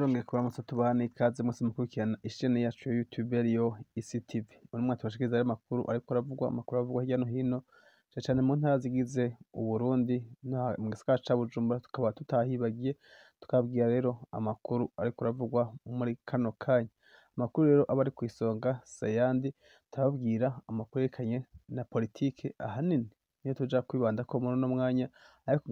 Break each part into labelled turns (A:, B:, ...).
A: Turongeye kubaramutsa tubaha n'ikaze mwese mukurikirana ishene yacu ya YouTube ariyo ICTV. Uno mwaka tubashikiriza rero amakuru ariko aravugwa, amakuru avugwa hirya no hino, cane cane mu ntara zigize Uburundi no mu gisagara ca Bujumbura tukaba tutahibagiye, tukababwira rero amakuru ariko aravugwa muri kano kanya. Amakuru rero aba ari kw'isonga si ayandi, turababwira amakuru yerekeranye na politike ahanini niyo tuja kwibandako muri uno mwanya, ariko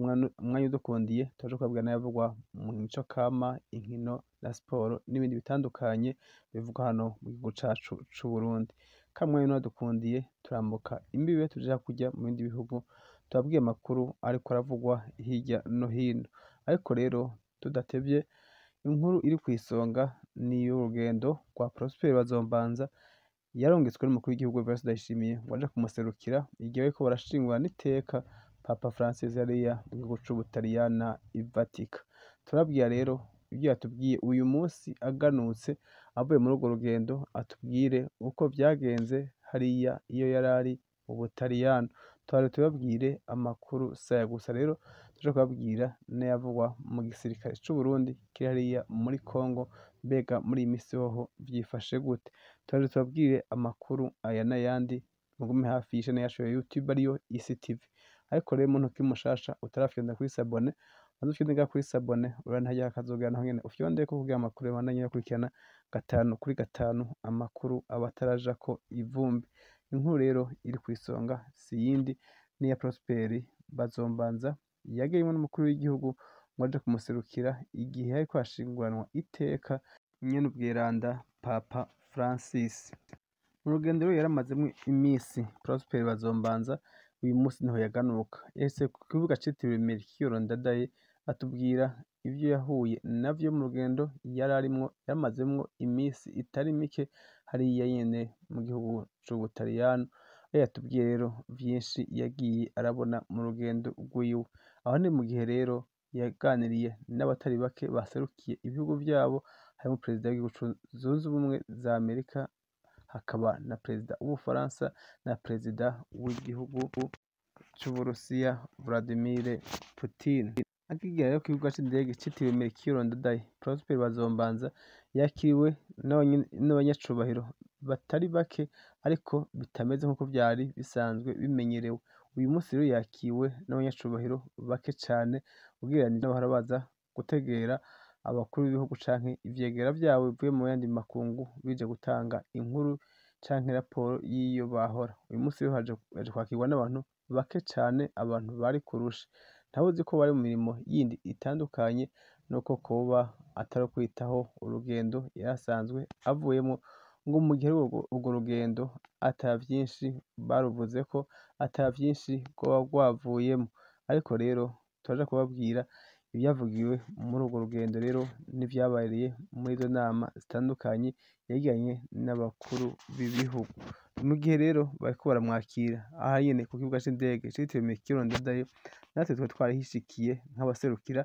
A: umwanya udukundiye turaja kubabwira n'ayavugwa mu mico kama, inkino na siporo n'ibindi bitandukanye bivugwa hano mu gihugu cacu c'Uburundi. Ka mwanya unadukundiye turambuka imbibe tuja hakurya mu bindi bihugu, tubabwire amakuru ariko aravugwa hirya no hino. Ariko rero tudatevye, inkuru iri kw'isonga ni iy'urugendo rwa Prosper Bazombanza yarungitswe n'umukuru w'igihugu Evariste Ndayishimiye ngo aje kumuserukira igihe bariko barashingurana iteka Papa Francis hariya mu gihugu c'Ubutaliyana i Vatican. Turababwira rero ivyo yatubwiye uyu musi aganutse avuye muri urwo rugendo, atubwire uko vyagenze hariya iyo yarari mu Butaliyano. Turaje tubabwire amakuru saya gusa rero turaja kubabwira n'ayavugwa mu gisirikare c'Uburundi kiri hariya muri Congo, mbega muri iyi misi hoho vyifashe gute? Turaje tubabwire amakuru aya n'ayandi, mugume hafi y'ishene yacu ya YouTube ariyo ICTV. Ariko rero muntu ukiri mushasha utarafyonda kuri s'abonner, banza ufyonde ngaha kuri s'abonner, urabona harya akazogera naho nyene ufyondeko kugira amakuru abandanye akurikirana gatanu kuri gatanu, amakuru aba atarajako ivumbi. Inkuru rero iri kw'isonga si iyindi n'iya Prosper Bazombanza yagenywe n'umukuru w'igihugu ngo aje kumuserukira igihe hariko hashinguranwa iteka nyenubweranda Papa Francis. Mu rugendo rero yaramazemwo imisi Prosper Bazombanza, uyu musi niho yaganuka. Yahise ku kibuga citiriwe Melchior Ndadaye atubwira ivyo yahuye navyo mu rugendo yararimwo, yaramazemwo imisi itari mike hariya nyene mu gihugu c'Ubutaliyano. Aho yatubwiye rero vyinshi yagiye arabona mu rugendo rwiwe. Aho ni mu gihe rero yaganiriye n'abatari bake baserukiye ibihugu vyabo, harimwo perezida w'igihugu zunze ubumwe za Amerika, hakaba na perezida w'Ubufaransa na perezida w'igihugu c'Uburusiya Vladimir Putin. Akigera rero ku kibuga c'indege citiriwe Melchior Ndadaye, Prosper Bazombanza yakiriwe n'abanyacubahiro batari bake, ariko bitameze nk'uko vyari bisanzwe bimenyerewe. Uyu musi rero yakiwe n'abanyacubahiro bake cane ugereranije n'abahora baza gutegera abakuru b'ibihugu canke ivyegera vyabo bivuye mu yandi makungu bije gutanga inkuru canke raporo y'iyo bahora. Uyu musi rero haje kwakirwa n'abantu bake cane, abantu bari kurusha. Ntawuzi ko bari mu mirimo yindi itandukanye nuko koba atari ukwitaho urugendo yarasanzwe avuyemwo, ngo mu gihe urwo rugendo ata vyinshi baruvuzeko, ata vyinshi rwoba rwavuyemwo. Ariko rero turaja kubabwira ivyavugiwe muri urwo rugendo rero n'ivyabereye muri izo nama zitandukanye yagiranye n'abakuru b'ibihugu. Mu gihe rero bariko baramwakira aha nyene ku kibuga c'indege citiriwe Melchior Ndadaye, natwe twari twarahishikiye nk'abaserukira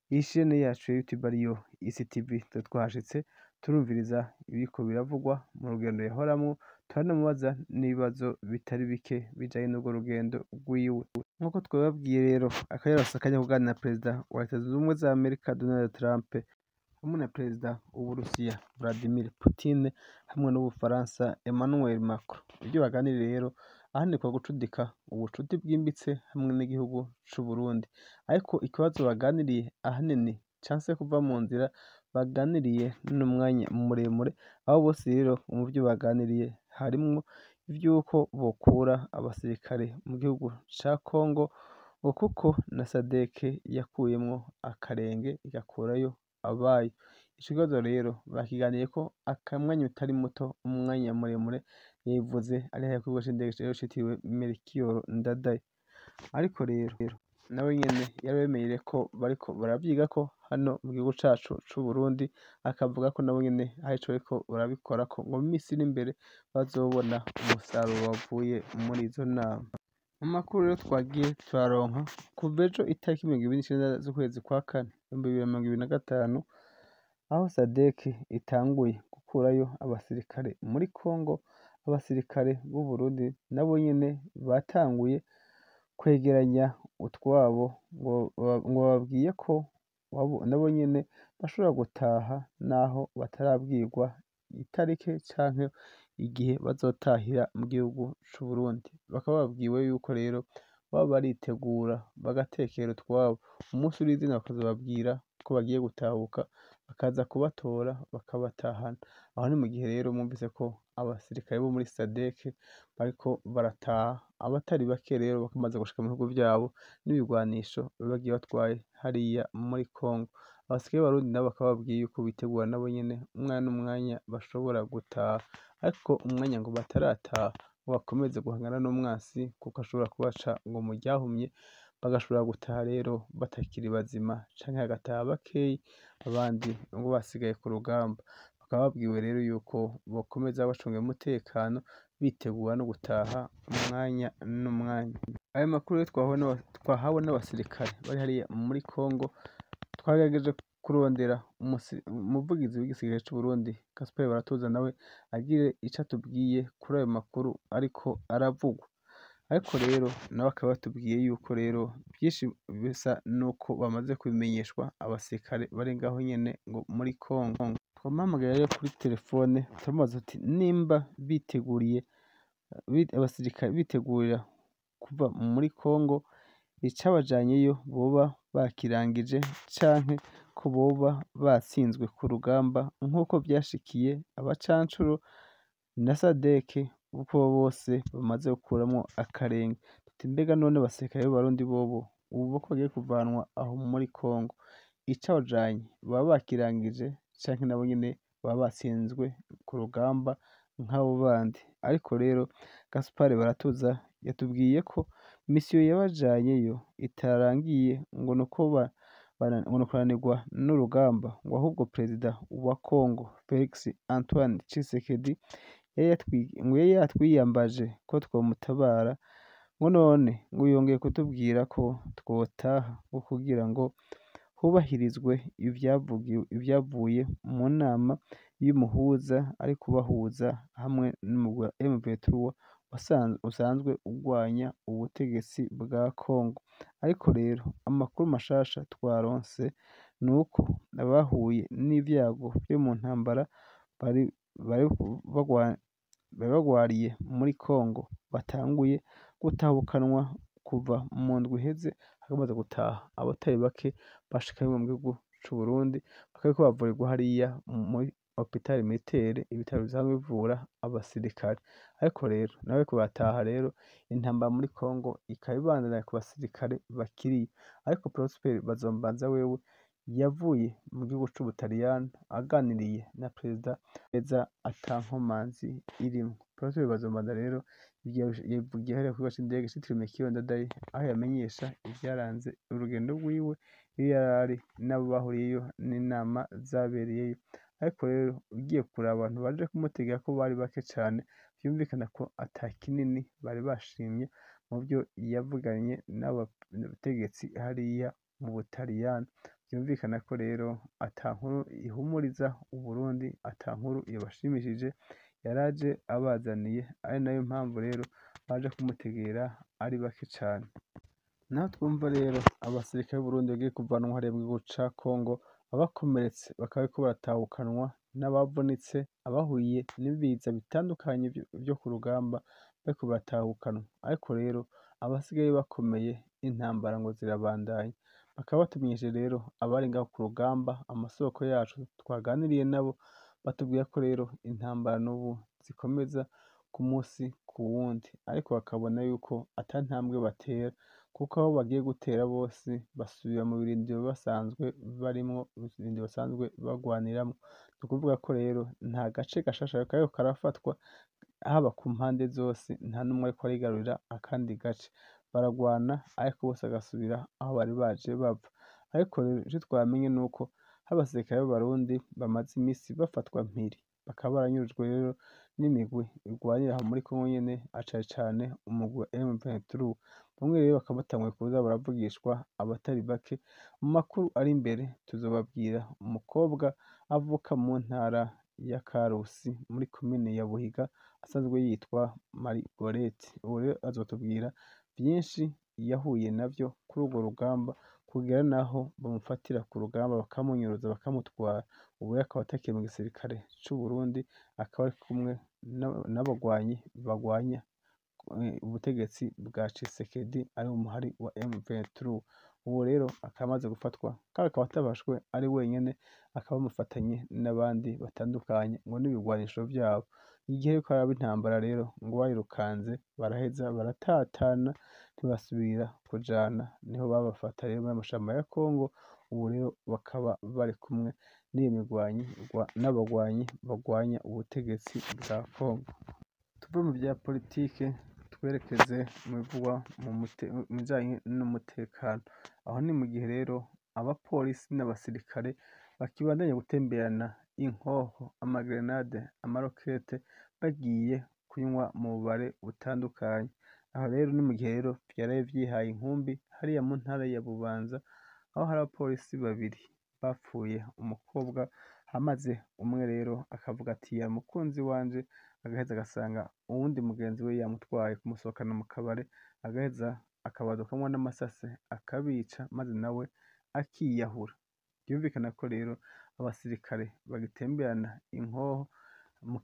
A: ishene yacu ya YouTube ariyo ICTV, twari twahashitse turumviriza ibiriko biravugwa mu rugendo yahoramwo, turanamubaza n'ibibazo bitari bike bijanye n'urwo rugendo rwiwe. Nk'uko twabibabwiye rero, akaba yaronse akanya ko kuganira na perezida wa Leta Zunze Ubumwe za Amerika Donald Trump, hamwe na perezida w'Uburusiya Vladimir Putin, hamwe n'Ubufaransa Emmanuel Macron. Ivyo baganiriye rero ahanini kwari gucudika ubucuti bwimbitse hamwe n'igihugu c'Uburundi. Ariko ikibazo baganiriye ahanini canse kuva mu nzira, baganiriye n'umwanya muremure, aho bose rero mu vyo baganiriye harimwo ivy'uko bokura abasirikare mu gihugu ca Congo, ngo kuko na SADC yakuyemwo akarenge igakurayo abayo. Ico kibazo rero bakiganiriyeko akamwanya utari muto, umwanya muremure, yabivuze ari hariya ku kibuga c'indege rero citiriwe Melchior Ndadaye. Ariko rero nawe nyene yarabemereye ko bariko baravyigako hano mu gihugu cacu c'Uburundi, akavuga ko nabo nyene hari ico bariko barabikorako, ngo mu misi iri imbere bazobona umusaruro wavuye muri izo nama. Mu makuru rero twagiye turaronka kuva ejo itariki 29 z'ukwezi kwa kane 2025, aho SADC itanguye gukurayo abasirikare muri Congo, abasirikare b'Uburundi nabo nyene batanguye kwegeranya utwabo, ngo bababwiye ko nabo nyene bashobora gutaha naho batarabwirwa itarike canke igihe bazotahira mu gihugu c'Uburundi. Bakaba babwiwe yuko rero baba baritegura bagatekera utwabo, umunsi w'izina bakazobabwira ko bagiye gutahuka, bakaza kubatora bakabatahana. Aho ni mu gihe rero mwumvise ko abasirikare bo muri SADC bariko barataha, abatari bake rero bamaze gushika mu bihugu vyabo n'ibigwanisho bagiye batwaye hariya muri Congo. Abasirikare b'Abarundi nabo bakaba bababwiye yuko bitegura nabo nyene umwanya n'umwanya bashobora gutaha, ariko umwanya ngo batarataha ngo bakomeze guhangana n'umwasi kuko ashobora kubaca ngo mu ryahumye, bagashobora gutaha rero batakiri bazima canke hagataha bakeyi abandi ngo basigaye ku rugamba. Bakaba babwiwe rero yuko bokomeza bacunga umutekano bitegura no gutaha umwanya n'umwanya. Ayo makuru rero twahawe n'abasirikare bari hariya muri Congo, twagerageje kurondera umuvugizi w'igisirikare c'Uburundi Gaspard Baratuza nawe agire ico atubwiye kuri ayo makuru ariko aravugwa. Ariko rero nawe akaba yatubwiye yuko rero vyinshi bisa nuko bamaze kubimenyeshwa abasirikare bari ngaho nyene ngo muri Congo. Twamuhamagaye rero kuri telefone turamubaza tuti nimba biteguriye abasirikare bitegurira kuva muri Congo, icabajanyeyo boba bakirangije canke ko boba batsinzwe ku rugamba nk'uko vyashikiye abacancuro na SADC kuko bose bamaze gukuramwo akarenge. Tuti mbega none abasirikare b'Abarundi bobo ubu ko bagiye kuvanwa aho muri Congo, icabajanye baba bakirangije canke nabo nyene baba batsinzwe ku rugamba nk'abo bandi. Ariko rero Gaspard Baratuza yatubwiye ko misiyo yabajanyeyo itarangiye ngo nuko kunanirwa n'urugamba, ngo ahubwo perezida wa Congo Felix Antoine Tshisekedi ngo yari yatwiyambaje ko twomutabara, ngo none ngo yongeye kutubwira ko twotaha ngo kugira ngo hubahirizwe ivyavuye mu nama y'umuhuza ari kubahuza hamwe n'umugwi wa M23 usanzwe urwanya ubutegetsi bwa Congo. Ariko rero amakuru mashasha twaronse nuko abahuye n'ivyago vyo mu ntambara bari bagwariye muri Congo batanguye gutahukanwa kuva mu ndwi iheze, hamaze gutaha abatari bake bashikanywe mu gihugu c'Uburundi, bakaba bariko bavurirwa hariya muri hôpital militaire, ibitaro bisanzwe bivura abasirikare. Ariko rero nabo bariko barataha rero intambara muri Congo ikaba ibandanya ku basirikare bakiriyo. Ariko Prosper Bazombanza wewe yavuye mu gihugu c'Ubutaliyano aganiriye na perezida neza ata nkomanzi irimwo. Prosper Bazombanza rero yavugiye hariya ku kibuga c'indege citiriwe Melchior Ndadaye, aho yamenyesha ivyaranze urugendo rwiwe, iyo yarari n'abo bahuriyeyo n'inama zabereyeyo. Ariko rero ugiye kuraba abantu baje kumutegera ko bari bake cane, vyumvikana ko ata kinini bari bashimye mu vyo yavuganye n'abategetsi hariya mu Butaliyano. Vyumvikana ko rero ata nkuru ihumuriza Uburundi, ata nkuru yabashimishije yaraje abazaniye, ari nayo mpamvu rero baje kumutegera ari bake cane. Naho twumva rero abasirikare b'Uburundi bagiye kuvanwa hariya mu gihugu ca Congo, abakomeretse bakaba bariko baratahukanwa n'abavunitse, abahuye n'ibiza bitandukanye vyo ku rugamba bariko baratahukanwa. Ariko rero abasigaye bakomeye intambara ngo zirabandanya. Bakaba batumenyesheje rero abari ngaho ku rugamba, amasoko yacu twaganiriye nabo batubwira ko rero intambara n'ubu zikomeza ku musi ku wundi, ariko bakabona yuko ata ntambwe batera kuko aho bagiye gutera bose basubira mu birindiro basanzwe barimwo, ibirindiro basanzwe bagwaniramwo. Ni ukuvuga ko rero nta gace gashasha kariko karafatwa haba ku mpande zose, nta n'umwe ariko arigarurira akandi gace. Baragwana ariko bose bagasubira aho bari baje bava. Ariko rero ico twamenye nuko abasirikare b'Abarundi bamaze imisi bafatwa mpiri, bakaba baranyurujwe rero n'imigwi igwanira aho muri Congo nyene, cane cane umugwi wa M23. Bamwe rero bakaba batanguye kuza baravugishwa abatari bake. Mu makuru ari imbere tuzobabwira umukobwa avuka mu ntara ya Karusi muri komine ya Buhiga asanzwe yitwa Marie Gorette. Uwo rero azotubwira vyinshi yahuye navyo kuri urwo rugamba, kugera naho bamufatira ku rugamba bakamunyuruza bakamutwara. Ubu rero akaba atakiri mu gisirikare c'Uburundi, akaba ari kumwe n'abagwanyi bagwanya ubutegetsi bwa Tshisekedi ari mu muhari wa M23. Ubu rero akaba amaze gufatwa, kandi akaba atabashwe ari wenyene, akaba bamufatanye n'abandi batandukanye ngo n'ibigwanisho vyabo. Igihe hariko haraba intambara rero ngo barirukanze baraheza baratatana, ntibasubira kujana, niho babafata rero muri amashamba ya Kongo. Ubu rero bakaba bari kumwe n'iyo migwanyi n'abagwanyi bagwanya ubutegetsi bwa Kongo. Tuve mu vya politike twerekeze mu bivugwa mu bijanye n'umutekano. Aho ni mu gihe rero abapolisi n'abasirikare bakibandanya gutemberana inkoho, amagrenade, amarokete bagiye kunywa mu bubare butandukanye. Aho rero ni mu gihe rero vyaraye vyihaye inkumbi hariya mu ntara ya Bubanza, aho hari abapolisi babiri bapfuye umukobwa, hamaze umwe rero akavuga ati yari umukunzi wanje, agaheza agasanga uwundi mugenzi we yamutwaye kumusohokana mu kabare, agaheza akabadukamwo n'amasase akabica, maze nawe akiyahura. Vyumvikana ko rero abasirikare bagitemberana inkoho mu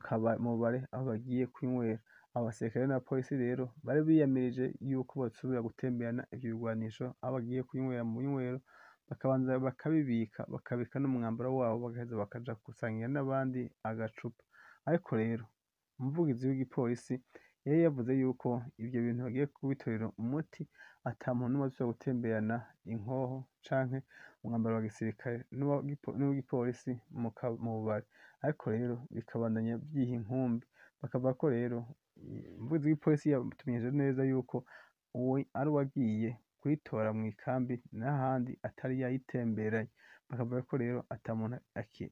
A: bubare aho bagiye kunywera. Abo basirikare n'abapolisi rero bari biyamirije yuko bosubira gutemberana ivyo bigwanisho aho bagiye kunywera mu bunywero, bakabanza bakabibika, bakabika n'umwambaro wabo, bagaheza bakaja gusangira n'abandi agacupa. Ariko rero umuvugizi w'igipolisi yari yavuze yuko ivyo bintu bagiye kubitorera umuti, ata muntu n'umwe azosubira gutemberana inkoho canke umwambaro wa gisirikare n'uw'igipolisi mu bubare. Ariko rero bikabandanya vyiha inkumbi, bakavuga ko rero umuvugizi w'igipolisi yatumenyesheje neza yuko uwo ari uwagiye kuyitora mw'ikambi n'ahandi atari yayitemberanye. Bakavuga ko rero ata muntu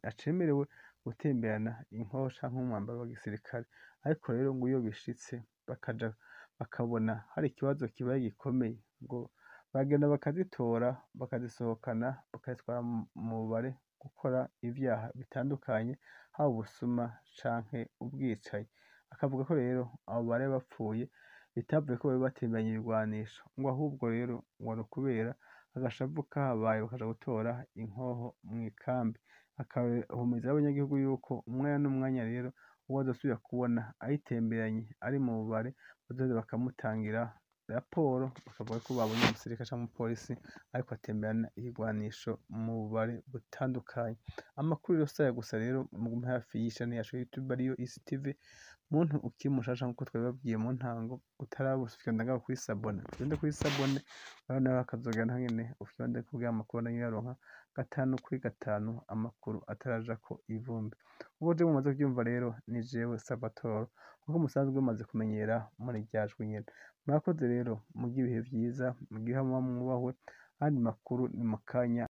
A: acemerewe gutemberana inkoho canke umwambaro wa gisirikare. Ariko rero ngo iyo bishitse bakaja bakabona hari ikibazo kibaye gikomeye, ngo bagenda bakazitora bakazisohokana bakazitwara mu bubare gukora ivyaha bitandukanye, haba ubusuma canke ubwicanyi. Akavuga ko rero abo bari bapfuye bitavuye ko bari batemberanye ibigwanisho, ngo ahubwo rero ngo ni ukubera agashavu kahabaye bakaja gutora inkoho mw'ikambi. Akahumuriza abanyagihugu yuko umwanya n'umwanya rero uwo azosubira kubona ayitemberanye ari mu bubare, bazoheza bakamutangira raporo, bakavuga ko babonye umusirikare canke umupolisi ariko atemberana ibigwanisho mu bubare butandukanye. Amakuru rero saya gusa rero, mugume hafi y'ishene yacu ya YouTube ariyo Isi TV. Muntu ukiri mushasha nkuko twabibabwiye mu ntango, utarabufyonda ngaho kuri sabone, ugende kuri sabone, urabona nawe akazogera naho nyene ufyonde kugira amakuru nayo uyaronka 5 kuri 5, amakuru atarajako ivumbi. Ubwo jewe mumaze kuvyumva rero ni jewe Salvatore, nkuko musanzwe mumaze kumenyera muri rya jwi nyene. Murakoze rero, mugire ibihe vyiza, mugire aho muba mwubahwe, ayandi makuru ni mukanya.